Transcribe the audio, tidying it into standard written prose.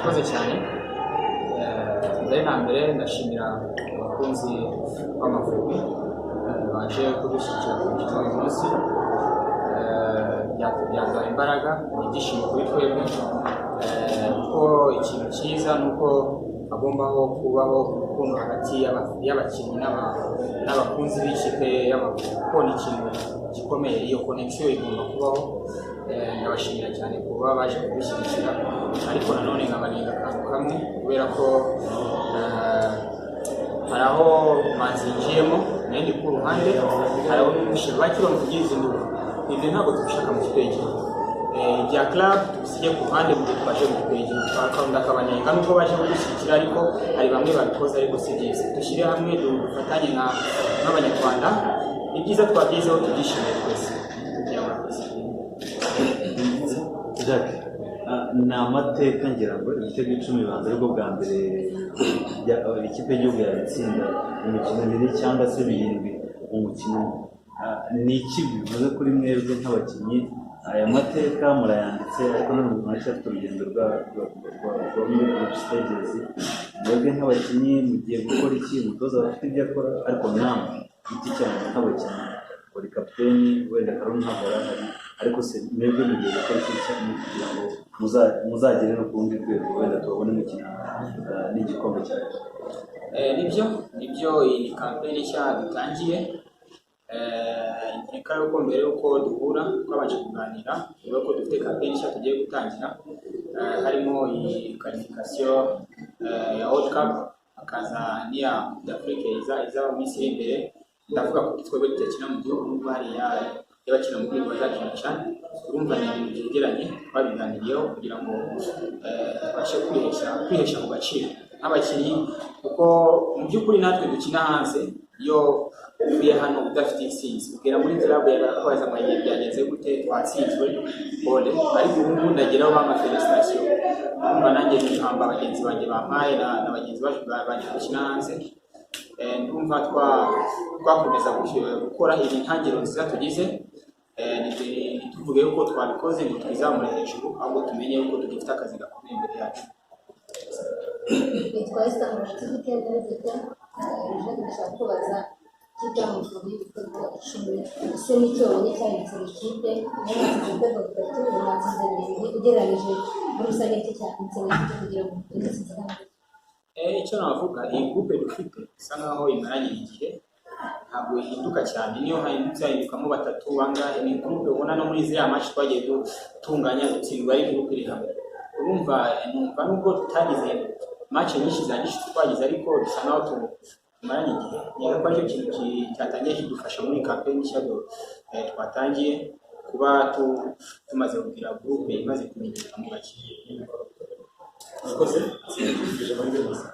Murakoze cyane. Mbere na mbere ndashimira abakunzi b'Amavubi baje kudushyigikira ku mukino w'uyu munsi. Byaduhaye imbaraga, ni ibyishimo kuri twebwe, kuko ikintu cyiza ni uko hagombaho kubaho urukundo hagati y'abakinnyi n'abakunzi b'ikipe y'Amavubi, kuko ni ikintu gikomeye, iyo connection igomba kubaho. Ndabashimira cyane kuba baje kudushyigikira, ariko nanone nkabarinda akantu kamwe, kubera ko hari aho Manzi yinjiyemo, nayo ndi ku ruhande, hari aho numvise bakiri bamuvugiza induru. Ibyo ntabwo tubishaka mu kipe y'igihugu. Ibya club tubisige ku ruhande mu gihe twaje mu kipe y'igihugu. Ndakabanenga nubwo baje kudushyigikira, ariko hari bamwe babikoze, ariko si byiza. Dushyire hamwe, dufatanye nk'Abanyarwanda. Ibyiza twabyizeho, tubyishimiye twese. Kugira murakoze. Jacques, ni amateka, ngira ngo ibitego 10 bibanza aribwo bwa mbere ikipe y'igihugu yabitsinda mu mikino ibiri cyangwa se birindwi mu mukino umwe. Ni iki bivuze kuri mwebwe nk'abakinnyi? Aya mateka murayanditse, ariko none muracyafite urugendo rwa muri group stages. Mwebwe nk'abakinnyi mugiye gukora iki? Umutoza aba afite ibyo akora, ariko namwe giti cyanyu nk'abakinnyi, uri kapiteni, wenda Karoli ntabwo yari ahari, ariko se mwebwe mugiye gukora iki cyane kugira ngo muzagere no ku rundi rwego, wenda tubabone mukina n'igikombe cyacu? Nibyo, iyi ni campaign nshya dutangiye. Nkeka yuko mbere yuko duhura twabanje kuganira, tuvuga ko dufite campaign nshya tugiye gutangira, harimo iyi qualification ya World Cup, hakaza n'iya Coupe d'Afrique izaba mu minsi iri imbere. Ndavuga ko twebwe tudakina mu gihugu, nubwo hariya y'abakina mu gihugu bazakina cyane. Urumva ni ibintu byegeranye, twabiganiriyeho kugira ngo tubashe kwihesha ku gaciro nk'abakinnyi, kuko mu by'ukuri natwe dukina hanze, iyo uvuye hano udafite intsinzi ugera muri club yawe barakubaza ngo byagenze gute? Twatsinzwe, pole. Ariko ubu ngubu ndageraho bampa félicitation, urumva nanjye nihamba bagenzi banjye bampaye na bagenzi bacu baje gukina hanze. Ndumva twakomeza gukora iyi ntangiriro nziza tugize. Ntituvuge yuko twabikoze ngo twizamure hejuru, ahubwo tumenye yuko tugifite akazi gakomeye imbere yacu. Nitwa Esther Murati Weekend Editor. Jacques, ndashaka kubaza, ikipe y'Amavubi ibitego 10, ese n'icyo wabonye cyahindutse mu ikipe? Niyo mwatsinze ibitego bitatu, ubu mwatsinze birindwi, ugereranyije muri rusange nicyo cyahindutse mu ikipe kugira ngo mugire intsinzi ingana? Icyo navuga, iyi groupe dufite isa nkaho imaranye igihe, ntabwo ihinduka cyane. Niyo hahindutse hahindukamo batatu bangahe, ni groupe ubona no muri ziriya match twagiye dutunganya dutsindwa ari groupe iri hamwe. Urumva, numva nubwo tutagize match nyinshi za gishuti twagize, ariko bisa nkaho tumaranye igihe. Nkeka ko aricyo kintu cyatangiye kidufasha muri campaign nshya twatangiye, kuba tumaze kugira groupe imaze kumenyekana mu gake. Murakoze. Ijambo ni ryiza.